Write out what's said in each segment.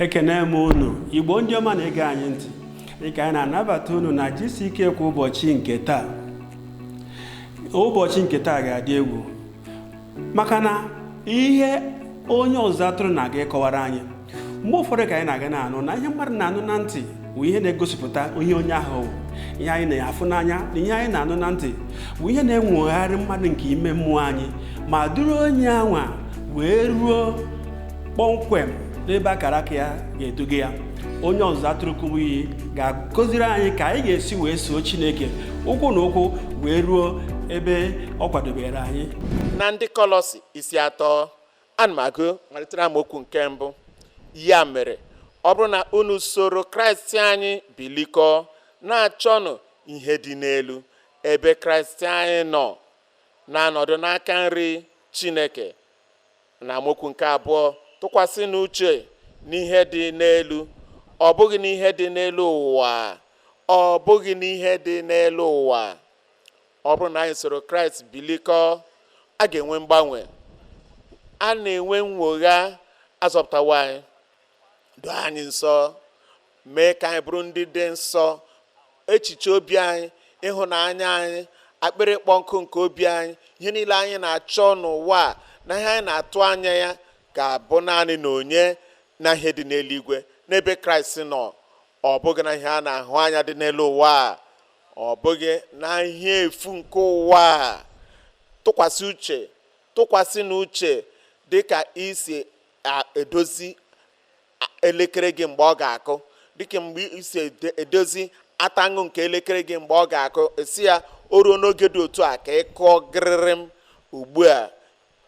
Ekene m unu, Igbo ndị ọma na-ege anyị ntị, dịka anyị na-anabata unu na GCK kwa ụbọchị nke taa. Ụbọchị nke taa ga-adị egwu, maka na ihe onye ọzụzụ atụrụ na-aga ịkọwara anyị. Mgbe ụfọdụ ka anyị na-aga na-anụ na ihe mmadụ na-anụ na ntị bụ ihe na-egosipụta ihe onye ahụ bụ. Ihe anyị na-afụ n'anya na ihe anyị na-anụ na ntị bụ ihe na-enwogharị mmadụ nke ime mmụọ anyị, ma duru onye anwa wee ruo kpọmkwem n'ebe akara aka ya ga-eduga ya. Onye ọzụzụ atụrụ Kumuyi ga-akụziri anyị ka anyị ga-esi wee soo Chineke ụkwụ na ụkwụ wee ruo ebe ọ kwadobere anyị. Na ndị Kọlọsi isi 3, ana m agụ malitere amaokwu nke 1. Ya mere, ọ bụrụ na unu soro Kraịst anyị bilikọọ, na-achọnụ ihe dị n'elu, ebe Kraịst anyị nọ na-anọdụ n'aka nri Chineke. Na amaokwu nke 2, tụkwasịnụ uche n'ihe dị n'elu, ọ bụghị n'ihe dị n'elu ụwa, ọ bụghị n'ihe dị n'elu ụwa. Ọ bụrụ na anyị soro Kraịst bilikọọ, a ga-enwe mgbanwe, a na-enwe nnwogha. Azọpụtawo anyị, doo anyị nsọ, mee ka anyị bụrụ ndị dị nsọ. Echiche obi anyị, ịhụnanya anyị, akpịrị ịkpọ nkụ nke obi anyị, ihe niile anyị na-achọ n'ụwa a na ihe anyị na-atụ anya ya ga-abụ naanị na onye na ihe dị n'eluigwe, n'ebe Kraịst nọ. Ọ bụghị na ihe a na-ahụ anya dị n'elu ụwa a, ọ bụghị na ihe efu nke ụwa a. Tụkwasị uche, tụkwasị n'uche dị ka isi edozi elekere gị mgbe ọ ga-akụ, dịka mgbe isi edozi ataṅụ nke elekere gị mgbe ọ ga-akụ, esi ya o ruo n'oge dị otu a ka ị kụọ gịrịrịm. Ugbu a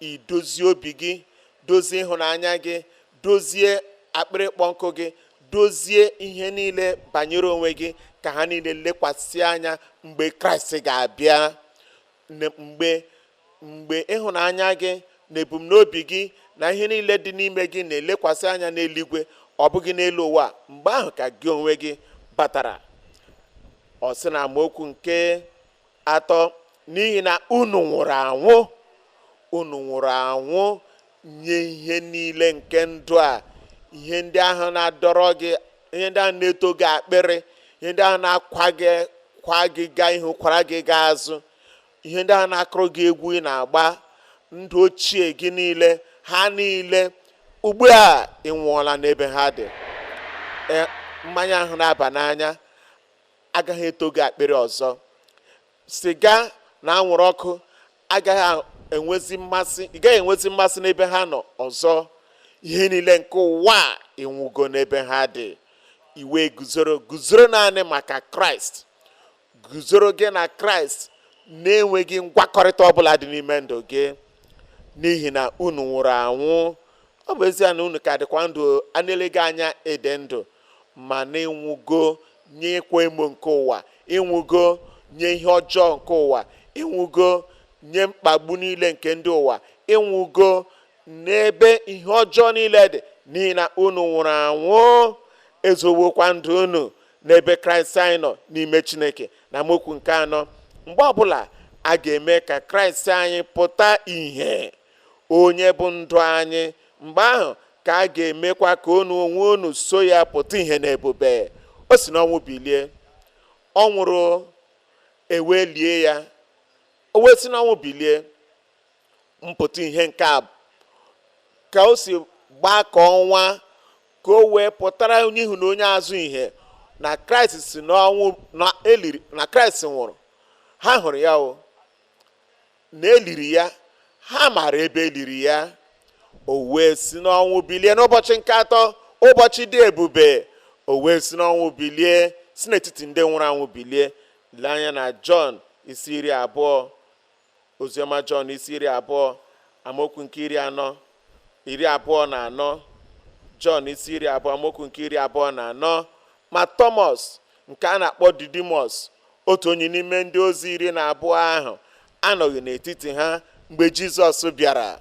idozie obi gị, dozie ịhụnanya gị, dozie akpịrị ịkpọ nkụ gị, dozie ihe niile banyere onwe gị, ka ha niile lekwasị anya mgbe Kraịst ga-abịa. Mgbe ịhụnanya gị na ebumnobi gị na ihe niile dị n'ime gị na-elekwasị anya n'eluigwe, ọ bụghị n'elu ụwa, mgbe ahụ ka gị onwe gị batara. Ọ sị na amaokwu nke 3, n'ihi na unu nwụrụ anwụ, unu nwụrụ anwụ nye ihe niile nke ndụ a, ihe ndị ahụ na-adọrọ gị, ihe ndị ahụ na-eto gị akpịrị, ihe ndị ahụ na-akwa gị, kwa gị gaa ihu, kwara gị gaa azụ, ihe ndị ahụ na-akụrụ gị egwu ị na-agba, ndụ ochie gị niile, ha niile ugbu a ị nwụọla n'ebe ha dị. Mmanya ahụ na-aba n'anya agaghị eto gị akpịrị ọzọ. Siga na anwụrụ ọkụ agaghị enwezi mmasị, ị gaghị enwezi mmasị n'ebe ha nọ ọzọ. Ihe niile nke ụwa ịnwụgo n'ebe ha dị. Iwe guzoro, guzoro naanị maka Kraịst. Guzoro gị na Kraịst na-enweghị ngwakọrịta ọbụla dị n'ime ndụ gị, n'ihi na unu nwụrụ anwụ. Ọ bụ ezie na unu ka dịkwa ndụ, a na-eleghị anya ịdị ndụ, ma na ịnwụgo nye ịkwa emo nke ụwa, ịnwụgo nye ihe ọjọọ nke ụwa, ịnwụgo nye mkpagbu niile nke ndị ụwa, ịnwụgo n'ebe ihe ọjọọ niile dị, n'ihi na unu nwụrụ anwụ, ezowokwa ndụ unu n'ebe Kraịst anyị nọ n'ime Chineke. Na amaokwu nke 4, mgbe ọbụla a ga-eme ka Kraịst anyị pụta ìhè, onye bụ ndụ anyị, mgbe ahụ ka a ga-emekwa ka unu onwe unu so ya pụta ìhè n'ebube. O si n'ọnwụ bilie, ọ nwụrụ, e wee lie ya, o wee si n'ọnwụ bilie. Mpụta ihe nke a ka o si gbaa ka ọnwa, ka o wee pụtara onye ihu na onye azụ ihe na Kraịst si n'ọnwụ, na eliri, na Kraịst nwụrụ. Ha hụrụ ya, o na eliri ya, ha maara ebe eliri ya. O wee si n'ọnwụ bilie n'ụbọchị nke 3, ụbọchị dị ebube. O wee si n'ọnwụ bilie, si n'etiti ndị nwụrụ anwụ bilie. Lee anya na Jọn isi 20, oziọma Jọn isi 20, amaokwu nke 24. Jọn isi 20, amaokwu nke 24. Ma Tọmọs, nke a na-akpọ Didimọs, otu onye n'ime ndị ozi 12 ahụ, anọghị n'etiti ha mgbe Jizọs bịara.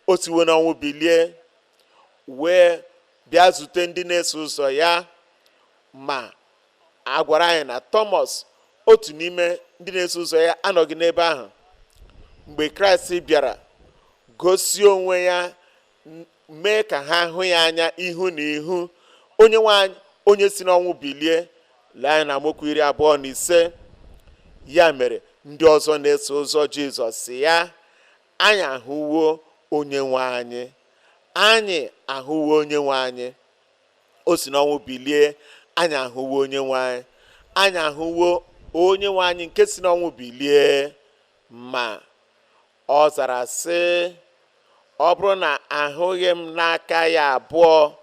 O siwo n'ọnwụ bilie wee bịa zute ndị na-eso ụzọ ya. Ma a gwara anyị na Tọmọs, otu n'ime ndị na-eso ụzọ ya, anọghị n'ebe ahụ mgbe Kraịst bịara gosi onwe ya Mee ka ha hụ ya anya ihu na ihu. Onye nwe anyị, onye si n'ọnwụ bilie. Lee anya na amaokwu 25. Ya mere ndị ọzọ na-eso ụzọ Jizọs si ya, anyị ahụwo onye nwe anyị, anyị ahụwo onye nwe anyị. O si n'ọnwụ bilie, anyị ahụwo onye nwe anyị, anyị ahụwo onye nwe anyị nke si n'ọnwụ bilie. Ma ọ zara sị, ọ bụrụ na ahụghị m n'aka ya abụọ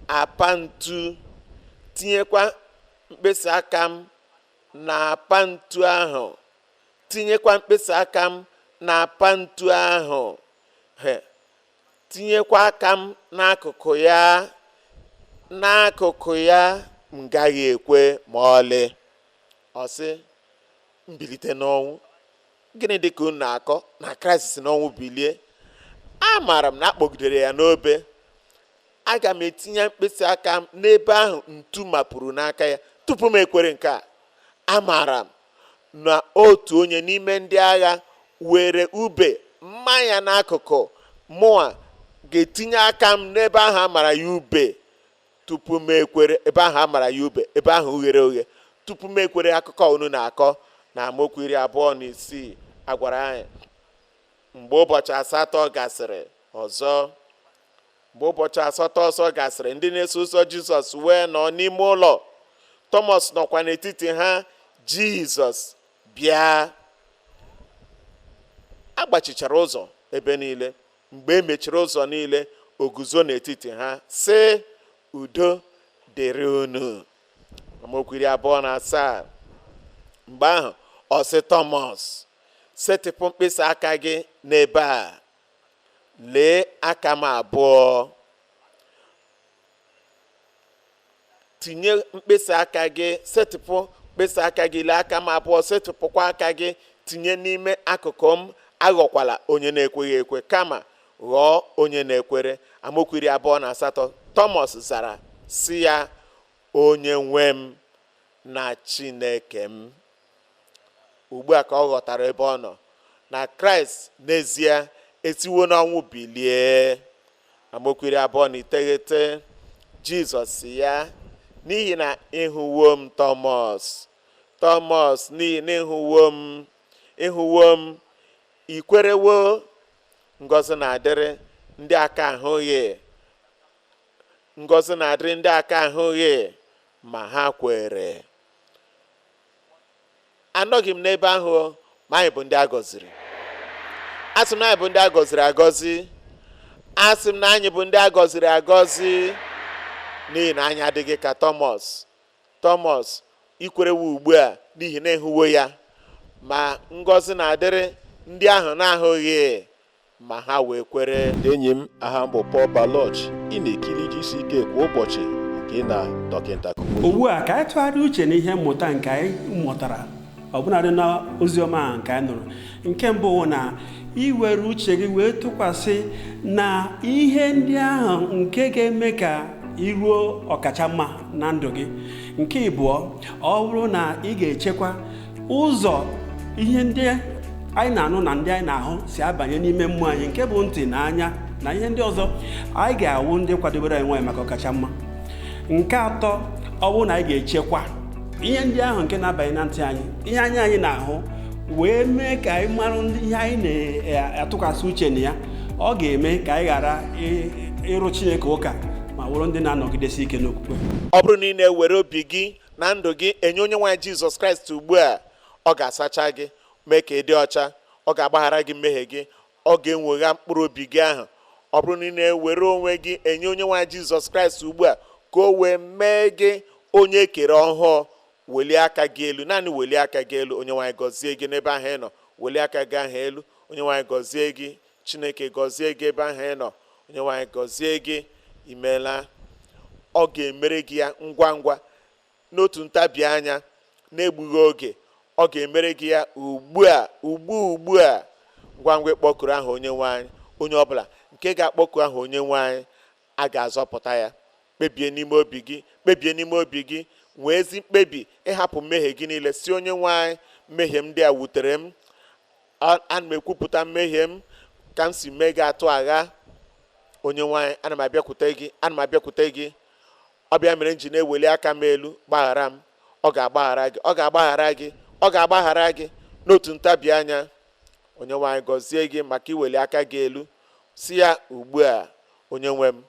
apa ntu, tinyekwa mkpịsị aka m na apa ntu ahụ, tinyekwa mkpịsị aka m na apa ntu ahụ, tinyekwa aka m n'akụkụ ya, n'akụkụ ya, m gaghị ekwe ma ọlị. Ọ sị, mbilite n'ọnwụ, gịnị dị ka unu na-akọ na Kraịst si n'ọnwụ bilie? Amaara m na akpọgidere ya n'obe. Aga m etinye mkpịsị aka m n'ebe ahụ ntu mapụrụ n'aka ya tupu m ekwere nke a. Amaara m na otu onye n'ime ndị agha were ube mma ya n'akụkụ, mụa ga-etinye aka m n'ebe ahụ a mara ya ube tupu m ekwere, ebe ahụ a mara ya ube, ebe ahụ ghere oghe, tupu m ekwere akụkọ unu na-akọ. Na amaokwu 26 agwara anyị, mgbe ụbọchị 8 gasịrị ọzọ, mgbe ụbọchị 8 ọzọ gasịrị, ndị na-eso ụzọ Jizọs wee nọ n'ime ụlọ, Tọmọs nọkwa n'etiti ha. Jizọs bịa. Agbachichara ụzọ ebe niile. Mgbe e mechiri ụzọ niile, o guzo n'etiti ha sị, udo dịrị unu. Amaokwu 27. Mgbe ahụ ọ sị Tọmọs, setịpụ mkpịsị aka gị n'ebe a, lee aka m abụọ, tinye mkpịsị aka gị, setịpụ mkpịsị aka gị, lee aka m abụọ, setịpụkwa aka gị, tinye n'ime akụkụ m. Aghọkwala onye na-ekweghị ekwe, kama ghọọ onye na-ekwere. Amaokwu 28. Tọmọs zara sị ya, onye nwe m na Chineke m. Ugbu a ka ọ ghọtara ebe ọ nọ, na Kraịst n'ezie esiwo n'ọnwụ bilie. Amaokwu 29. Jizọs sị ya, n'ihi na ịhụwo m Tọmọs, Tọmọs, n'ihi na ịhụwo m, ịhụwo m, i kwerewo. Ngọzi na-adịrị ndị aka ahụghị, ngọzi na-adịrị ndị aka ahụghị ma ha kwere. Anọghị m n'ebe ahụ, ma anyị bụ ndị a gọziri. Asị m na anyị bụ ndị a gọziri agọzi. Asị m na anyị bụ ndị a gọziri agọzi, n'ihi na anyị adịghị ka Tọmọs. Tọmọs, ikwerewo ugbu a n'ihi na ịhụwo ya, ma ngọzi na-adịrị ndị ahụ na-ahụghị ma ha wee kwere. Enyi m, aha m bụ Paul Baloch. Ị na-ekiri GCK kwa ụbọchị nke na Dọkịta Kumuyi. Ugbu a ka anyị tụgharịa uche n'ihe mmụta nke anyị mụtara ọbụnadị n'ozi ọma a nke anyị nụrụ. Nke mbụ bụ na iwere uche gị wee tụkwasị na ihe ndị ahụ nke ga-eme ka ị ruo ọkachamma na ndụ gị. Nke ịbụọ, ọ bụrụ na ị ga-echekwa ụzọ ihe ndị anyị na-anụ na ndị anyị na-ahụ si abanye n'ime mmụọ anyị, nke bụ ntị na anya na ihe ndị ọzọ, anyị ga-awụ ndị kwadobere onwe anyị maka ọkachamma. Nke atọ, ọ bụrụ na anyị ga-echekwa ihe ndị ahụ nke na-abanye na ntị anyị, ihe anya anyị na-ahụ, wee mee ka anyị mara ihe anyị na-atụkwasị uche na ya, ọ ga-eme ka anyị ghara ịrụ Chineke ụka ma bụrụ ndị na-anọgidesi ike n'okwukwe. Ọ bụrụ na ị na-ewere obi gị na ndụ gị enye onye nwe anyị Jizọs Kraịst ugbu a, ọ ga-asacha gị, mee ka ị dị ọcha, ọ ga-agbaghara gị mmehie gị, ọ ga-enwegha mkpụrụ obi gị ahụ. Ọ bụrụ na ị na-ewere onwe gị enye onye nwe anyị Jizọs Kraịst ugbu a, ka o wee mee gị onye ekere ọhụụ, welie aka gị elu, naanị welie aka gị elu. Onye nwe anyị gọzie gị n'ebe ahụ ị nọ, welie aka gị ahụ elu. Onye nwe anyị gọzie gị, Chineke gọzie gị ebe ahụ ị nọ. Onye nwe anyị gọzie gị, imeela. Ọ ga-emere gị ya ngwa ngwa n'otu ntabi anya, na-egbughị oge. Ọ ga-emere gị ya ugbu a, ugbu ugbu a, ngwa ngwa ịkpọkuru aha onye nwe anyị. Onye ọbụla nke ga-akpọku aha onye nwe anyị, a ga-azọpụta ya. Kpebie n'ime obi gị, kpebie n'ime obi gị, nwee ezi mkpebi ịhapụ mmehie gị niile, si onye nwe anyị, mmehie m ndị a wutere m, ana m ekwupụta mmehie m, ka m si mee gị atụ agha. Onye nwanyị, ana m abịakwute gị, ana m abịakwute gị. Ọ bịa mere m ji na-eweli aka m elu, gbaghara m. Ọ ga-agbaghara gị, ọ ga-agbaghara gị, ọ ga-agbaghara gị n'otu ntabi anya. Onye nwanyị gọzie gị maka iweli aka gị elu, si ya ugbu a, onye nwe m,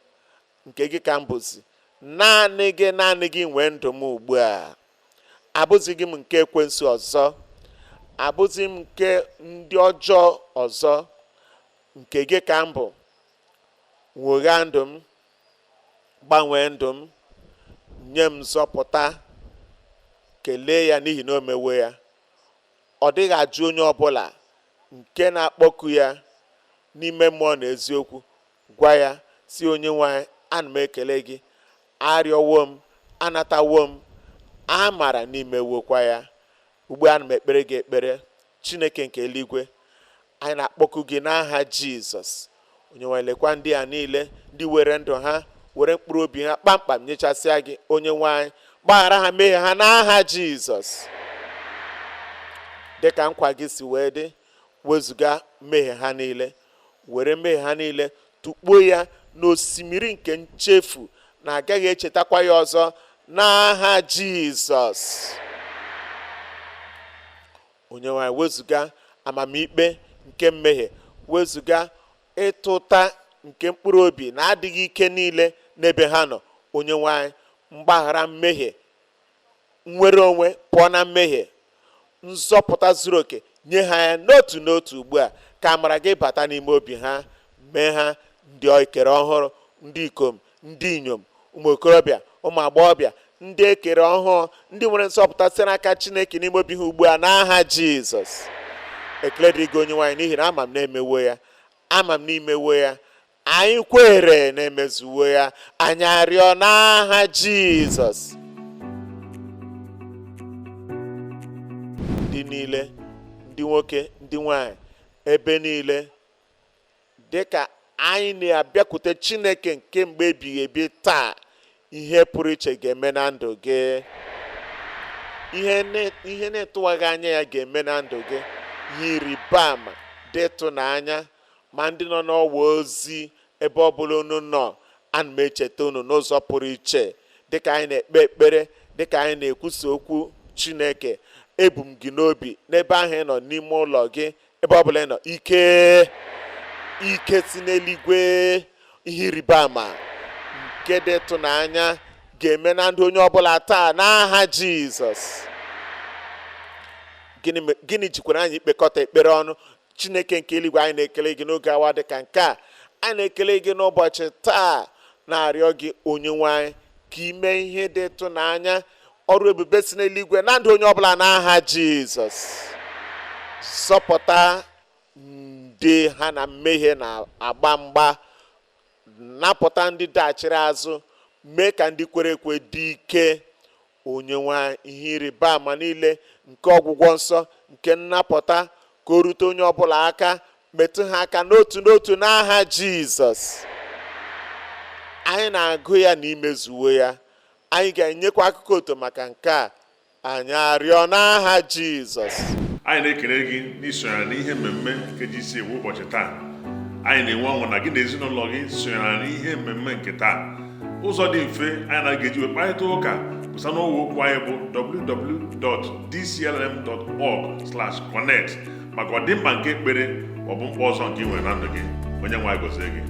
nke gị ka m bụzi, naanị gị, naanị gị nwee ndụ m ugbu a. Abụzighị m nke ekwensu ọzọ, abụzi m nke ndị ọjọọ ọzọ, nke gị ka m bụ. Nwogha ndụ m, gbanwee ndụ m, nye m nzọpụta. Kelee ya n'ihi na o mewo ya. Ọ dịghị ajụ onye ọbụla nke na-akpọku ya n'ime mmụọ na eziokwu. Gwa ya si, onye nwanyị, ana m ekele gị, arịọwo m, anatawo m, amara n'imewokwa ya. Ugbu a ana m ekpere gị ekpere. Chineke nke eluigwe, anyị na-akpọku gị n'aha Jizọs. Onye nwanyị, lekwa ndị a niile ndị were ndụ ha, were mkpụrụ obi ha kpamkpam nyechasịa gị. Onye nwanyị, gbaghara ha mmehie ha n'aha Jizọs. Dịka nkwa gị si wee dị, wezụga mmehie ha niile, were mmehie ha niile tụkpuo ya n'osimiri nke nchefu na agaghị echetakwa ya ọzọ n'aha Jizọs. Onye nwanyị, wezụga amamikpe nke mmehie, wezụga ịtụta nke mkpụrụ obi na adịghị ike niile n'ebe ha nọ. Onye nwanyị, mgbaghara mmehie, nnwere onwe pụọ na mmehie, nzọpụta zuru oke nye ha ya n'otu n'otu ugbu a. Ka amara gị bata n'ime obi ha, mee ha ndị ekere ọhụrụ, ndị ikom, ndị inyom, ụmụ okorobịa, ụmụ agbọghọbịa, ndị ekere ọhụrụ, ndị nwere nzọpụta site n'aka Chineke n'ime obi ha ugbu a n'aha Jizọs. Ekele dịrị gị onye nwanyị, n'ihi na ama m na-emewo ya, ama m n'imewo ya. Anyị kwere na-emezuwo ya. Anyị arịọ n'aha Jizọs. Ndị niile, ndị nwoke, ndị nwanyị, ebe niile, dịka anyị na-abịakwute Chineke nke mgbe ebighị ebi taa, ihe pụrụ iche ga-eme na ndụ gị. Ihe na-etụwaghị anya ya ga-eme na ndụ gị. Ihe ịrịba ama dị ịtụnanya. Ma ndị nọ n'ọwa ozi, ebe ọbụla unu nọ, ana m echeta unu n'ụzọ pụrụ iche. Dịka anyị na-ekpe ekpere, dịka anyị na-ekwusa okwu Chineke, ebu m gị n'obi n'ebe ahụ ị nọ n'ime ụlọ gị, ebe ọbụla ị nọ. Ike, ike si n'eluigwe, ihe ịrịba ama nke dị ịtụnanya ga-eme na ndụ onye ọbụla taa n'aha Jizọs. Gịnị jikwara anyị ikpekọta ekpere ọnụ? Chineke nke eluigwe, anyị na-ekele gị n'oge awa dịka nke a. Anyị na-ekele gị n'ụbọchị taa, na-arịọ gị onye nwe anyị ka ime ihe dị ịtụnanya, ọrụ ebube si n'eluigwe na ndụ onye ọbụla n'aha Jizọs. Zọpụta ndị ha na mmehie na-agba mgba, napụta ndị daghachiri azụ, mee ka ndị kwere ekwe dị ike. Onye nwe anyị, ihe ịrịba ama niile nke ọgwụgwọ nsọ, nke nnapụta, ka o rute onye ọbụla aka, metụ ha aka n'otu n'otu n'aha Jizọs. Anyị na-agụ ya na imezuwo ya. Anyị ga-enyekwa akụkọ oto maka nke a. Anyị arịọ n'aha Jizọs. Anyị na-ekele gị n'isonyere n'ihe mmemme nke ji isi ewu ụbọchị taa. Anyị na-enwe ọṅụ na gị na ezinụlọ gị sonyere n'ihe mmemme nke taa. Ụzọ dị mfe anyị na ga-eji wee kparịta ụka pụsa n'ọwa okwu anyị bụ www.dclm.org/connect maka ọdịmkpa nke ekpere ma ọ bụ mkpa ọzọ nke ị nwere na ndụ gị. Onye nwe anyị gọzie gị.